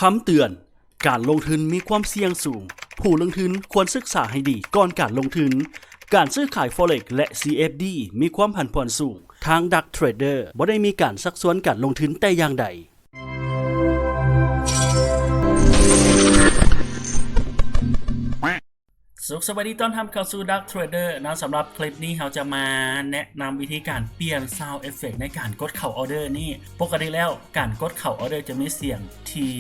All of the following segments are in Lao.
ຄຳເຕືອນ, ການລົງທຶນມີຄວາມສ່ຽງສູງ. ຜູ້ລົງທຶນຄວນສຶກສາໃຫ້ດີກ່ອນການລົງທຶນ. ການຊື້ຂາຍ Forex ແລະ CFD ມີຄວາມຜັນຜວນສູງ. ທາງ Dark Trader ບໍ່ໄດ້ມີການຊັກຊວນການລົງທຶນແຕ່ຢ່າງໃດ. ສຸກສະບາຍດີ ຕ້ອນຮັບເຂົ້າສູ່ Dark Trader ເນາະ. ສຳລັບຄລິບນີ້ເຮົາຈະມາແນະນຳວິທີການປ່ຽນ Sound Effect ໃນການກົດເຂົ້າ Order ນີ້. ປົກກະຕິແລ້ວການກົດເຂົ້າ Order ຈະມີສຽງທີ່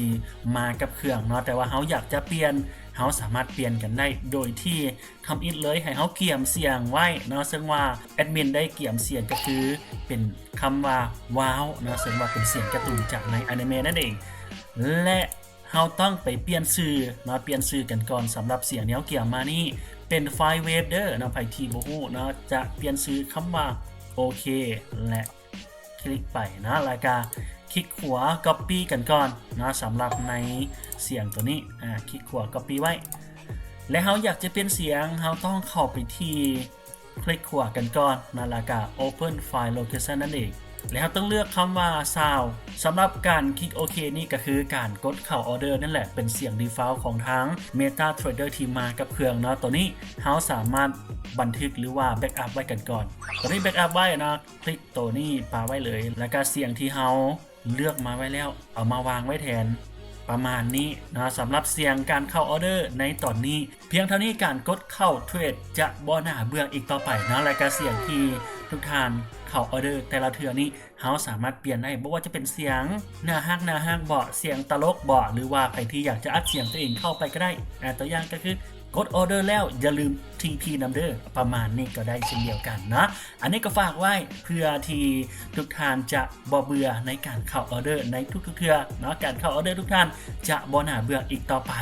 ມາກັບເຄື່ອງເນາະ, ແຕ່ວ່າເຮົາຢາກຈະປ່ຽນ, ເຮົາສາມາດປ່ຽນກັນໄດ້ໂດຍທີ່ທຳອິດເລີຍ ໃຫ້ເຮົາກຽມສຽງໄວ້ເນາະ, ເຊິ່ງວ່າແອດມິນໄດ້ກຽມສຽງກໍຄືເປັນຄຳວ່າ ວ້າວ ເນາະ, ເຊິ່ງວ່າເປັນສຽງກາຕູນຈາກໃນອານິເມະນັ້ນເອງ ແລະ ເຮົາຕ້ອງໄປປ່ຽນຊື່ເນາະ, ປ່ຽນຊື່ກັນກ່ອນ. ສຳລັບສຽງທີ່ເຮົາກຽມມານີ້ເປັນໄຟລ໌ເວບເດີເນາະ, ໃຜທີ່ບໍ່ຮູ້ເນາະ ຈະປ່ຽນຊື່ຄຳວ່າ ໂອເຄ ແລະ ຄລິກໄປເນາະ, ແລ້ວກະຄລິກຂວາ Copy ກັນກ່ອນເນາະ. ສຳລັບໃນສຽງຕົວນີ້ ອາ ຄລິກຂວາ Copy ໄວ້ ແລະ ເຮົາຢາກຈະປ່ຽນສຽງ ເຮົາຕ້ອງເຂົ້າໄປທີ່ ຄລິກຂວາກັນກ່ອນເນາະ, ແລ້ວກະ Open File Location ນັ້ນເອງ ແລ້ວເຮົາຕ້ອງເລືອກຄຳວ່າ Sound. ສຳລັບການຄລິກໂອເຄນີ້ກໍຄືການກົດເຂົ້າ Order ນັ້ນແຫຼະ, ເປັນສຽງ Default ຂອງທາງ MetaTrader ທີ່ມາກັບເຄື່ອງເນາະ. ຕົວນີ້ເຮົາສາມາດບັນທຶກ ຫຼືວ່າ Backup ໄວ້ກັນກ່ອນ. ຕົວນີ້ Backup ໄວ້ເນາະ, ຄລິກຕົວນີ້ປະໄວ້ເລີຍ, ແລ້ວກະສຽງທີ່ເຮົາ ເລືອກມາໄວ້ແລ້ວ ເອົາມາວາງໄວ້ແທນ ປະມານນີ້ເນາະ. ສຳລັບສຽງການເຂົ້າ Order ໃນຕອນນີ້ ພຽງເທົ່ານີ້ ການກົດເຂົ້າເທຣດຈະບໍ່ໜ້າເບື່ອອີກຕໍ່ໄປເນາະ, ແລະກະສຽງທີ່ທຸກທ່ານເຂົ້າ Order ແຕ່ລະເທື່ອນີ້ ເຮົາສາມາດປ່ຽນໄດ້, ບໍ່ວ່າຈະເປັນສຽງໜ້າຮັກໜ້າຮັກບໍ ສຽງຕະຫຼົກບໍ ຫຼືວ່າໃຜທີ່ຢາກຈະອັດສຽງຕົວເອງເຂົ້າໄປກໍໄດ້. ອາ ຕົວຢ່າງກໍຄື ກົດ Order ແລ້ວຢ່າລືມ TP ນຳເດີ ປະມານນີ້ກໍໄດ້ເຊັ່ນດຽວກັນເນາະ. ອັນນີ້ກໍຝາກໄວ້ເພື່ອທີ່ທຸກທ່ານຈະບໍ່ເບື່ອໃນການເຂົ້າ Order ໃນທຸກໆເທື່ອເນາະ. ການເຂົ້າ Order ທຸກທ່ານຈະບໍ່ໜ້າເບື່ອອີກຕໍ່ໄປ.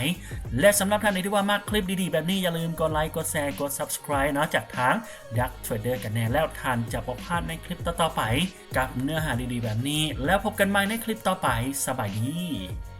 ແລະ ສຳລັບທ່ານໃດທີ່ວ່າມັກຄລິບດີໆແບບນີ້ ຢ່າລືມກົດໄລ ກົດແຊ ກົດ Subscribe ເນາະ ຈາກທາງ Dark Trader ກັນແດ່ ແລ້ວທ່ານຈະບໍ່ພາດໃນຄລິບຕໍ່ໆໄປ ກັບເນື້ອຫາດີໆແບບນີ້. ແລ້ວພົບກັນໃໝ່ໃນຄລິບຕໍ່ໄປ. ສະບາຍດີ.